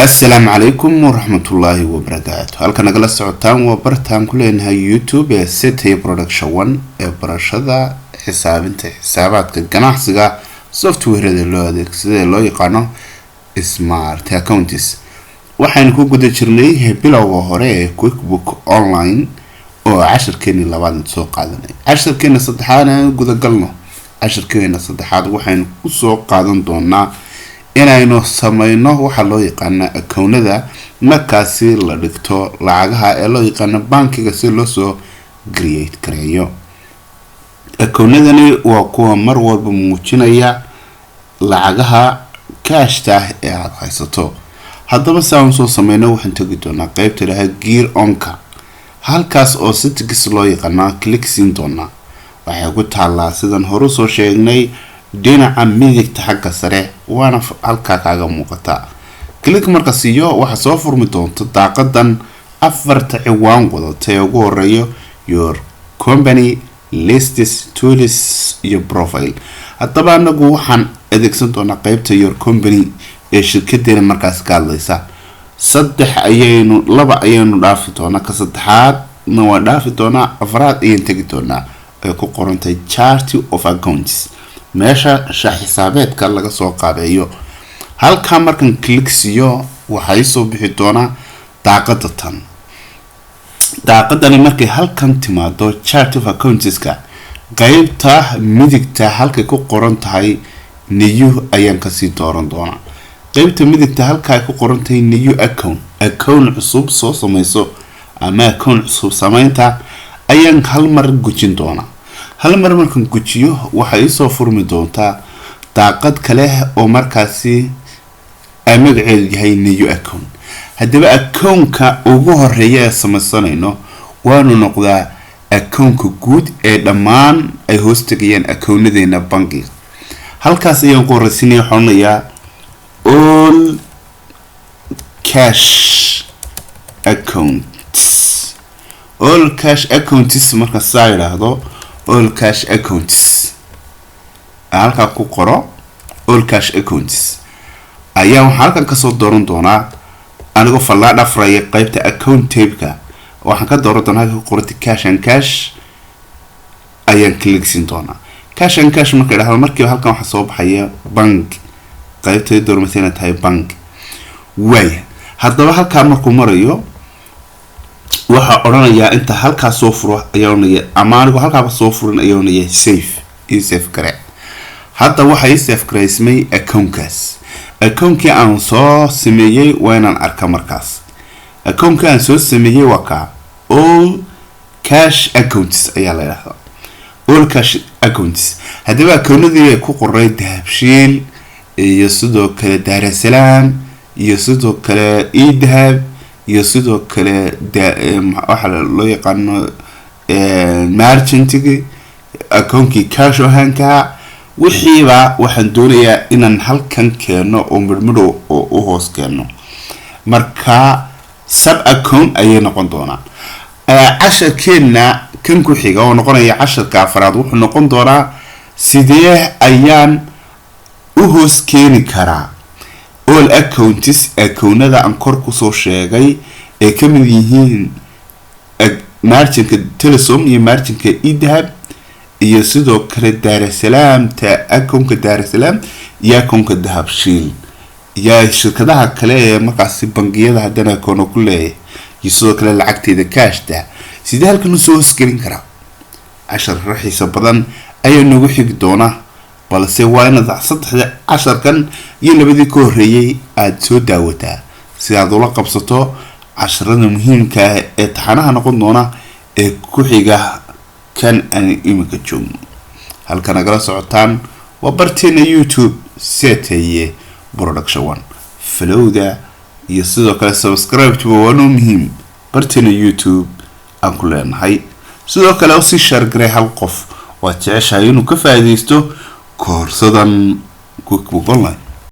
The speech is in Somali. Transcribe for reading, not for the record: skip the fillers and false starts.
Assalaamu calaykum waraxmatullaahi wabarakaatu. Halka nagala socotaan waa bartaan ku leenahay YouTube ee City Production One ee barashada xisaabinta, xisaabaadka ganacsiga, softwareda loo adeegsada ee loo yaqaano Smart Accounts. Waxaynu ku guda jirnay bilowga hore ee QuickBook Online oo cashirkeenii labaad soo qaadanay. Cashirkeena saddexaad aan gudagalno. Cashirkeena saddexaad waxaynu kusoo qaadan doonaa inaynu sameyno waxaa loo yaqaana akownada markaasi la dhigto lacagaha ee loo yaqaano bankiga, si loosoo create gareeyo. Akownadani waa kuwa mar walba muujinaya lacagaha cashta ah ee aada haysato. Haddaba si aan soo sameyno, waxaan tegi doonaa qeybta lahaa gear onka, halkaas oo settings loo yaqaana click siin doonaa. Waxay ku taalaa, sidan horu soo sheegnay, dhinaca midigta xagga sare, waana halkaa kaaga muuqata. Click marka siiyo, waxaa soo furmi doonta daaqadan afarta ciwaan wadata ee ugu horeeyo Your Company, Lists, Tools iyo Profile. Haddaba anagu waxaan adeegsan doonaa qeybta Your Company ee shirkadeena markaas ka hadlaysa. Saddex ayaynu, laba ayaynu dhaafi doonaa, ka saddexaadna waa dhaafi doonaa, afraad ayaan tegi doonaa ay ku qorantay Chart of Accounts, meesha shax xisaabeedka laga soo qaabeeyo. Halkaa markan click siiyo, waxay soo bixi doonaa daaqada tan. Daaqadani markay halkan timaado, Chart of Accountska qeybta midigta halkay ku qoran tahay New ayaan kasii dooran doonaa. Qeybta midigta halka ay ku qoran tahay New Account, account cusub soo sameyso ama account cusub sameynta, ayaan hal mar gujin doonaa. Hal mar markaan gujiyo, waxay isoo furmi doontaa daaqad kale oo markaasi ay magaceedu yahay New Account. Haddaba accountka ugu horeeya ee samaysanayno waanu noqdaa accountka guud ee dhammaan ay hoos tegayaan accountnadeena bankiga. Halkaas ayaan ku horeysinaya. Waxaan odhanayaa All Cash Accounts. All Cash Accounts marka saa yidhaahdo, All Cash Accounts halkaa ku qoro, All Cash Accounts ayaa waxaan halkan kasoo dooran doonaa anigoo fallaa dhafraya qeybta account typeka. Waxaan ka dooran doonaa halka ku qorata Cash and Cash ayaan click siin doonaa. Cash and Cash marka idhahdo, markiiba halkan waxaa soo baxaya bank, qeybta doormaysa inay tahay bank. Waaya, haddaba halkaa markuu marayo, waxaa odhanayaa inta halkaa soo furo ayaa odhanaya, ama anigoo halkaaba soo furin ayaa odhanaya Save. Ii save gare. Hadda waxaa ii save garaysmay accountkaas. Accountkii aan soo sameeyey waa inaan arka. Markaas accountkii aan soo sameeyey waa kaa, All Cash Accounts ayaa la yidhahdaa, All Cash Accounts. Haddaba accountadii ay ku qoray Dahabshiil iyo sidoo kale Daarasalaam iyo sidoo kale eDahab iyo sidoo kale waxaa loo yaqaano merchantigi, accountkii cash ohanka, wixiiba waxaan doonayaa inaan halkan keeno oo midhmidhow oo u hoos keeno. Marka sub account ayay noqon doonaa. Casharkeenna kan ku xiga oo noqonaya casharka afraad wuxuu noqon doonaa sidee ayaan u hoos keeni karaa all accounts, accountada aan kor kusoo sheegay ee kamid yihiin merchantka Telesom iyo merchantka eDahab iyo sidoo kale Daarasalaamta, accountka Daarasalaam iyo accountka Dahabshiil iyo shirkadaha kale ee markaasi bangiyada haddana accounto ku leeyahay iyo sidoo kale lacagteeda cashta, sidee halkan usoo hoosgelin karaa? Cashar xiisa badan ayaa nagu xigi doona, balse waa inaad saddexda casharkan iyo labadii ka horreeyay aada soo daawataa si aad ula qabsato casharada muhiimka ah ee taxanaha noqon doona ee ku xiga kan aan iminka joogno. Halka nagala socotaan waa barteena YouTube, Seteye Production One. Followda iyo sidoo kale subscribe-tuba waa noo muhiim barteena YouTube aan ku leenahay. Sidoo kale usii share garay hal qof waad jeceshahay inuu ka faa'iidaysto koorsadan QuickBook Online.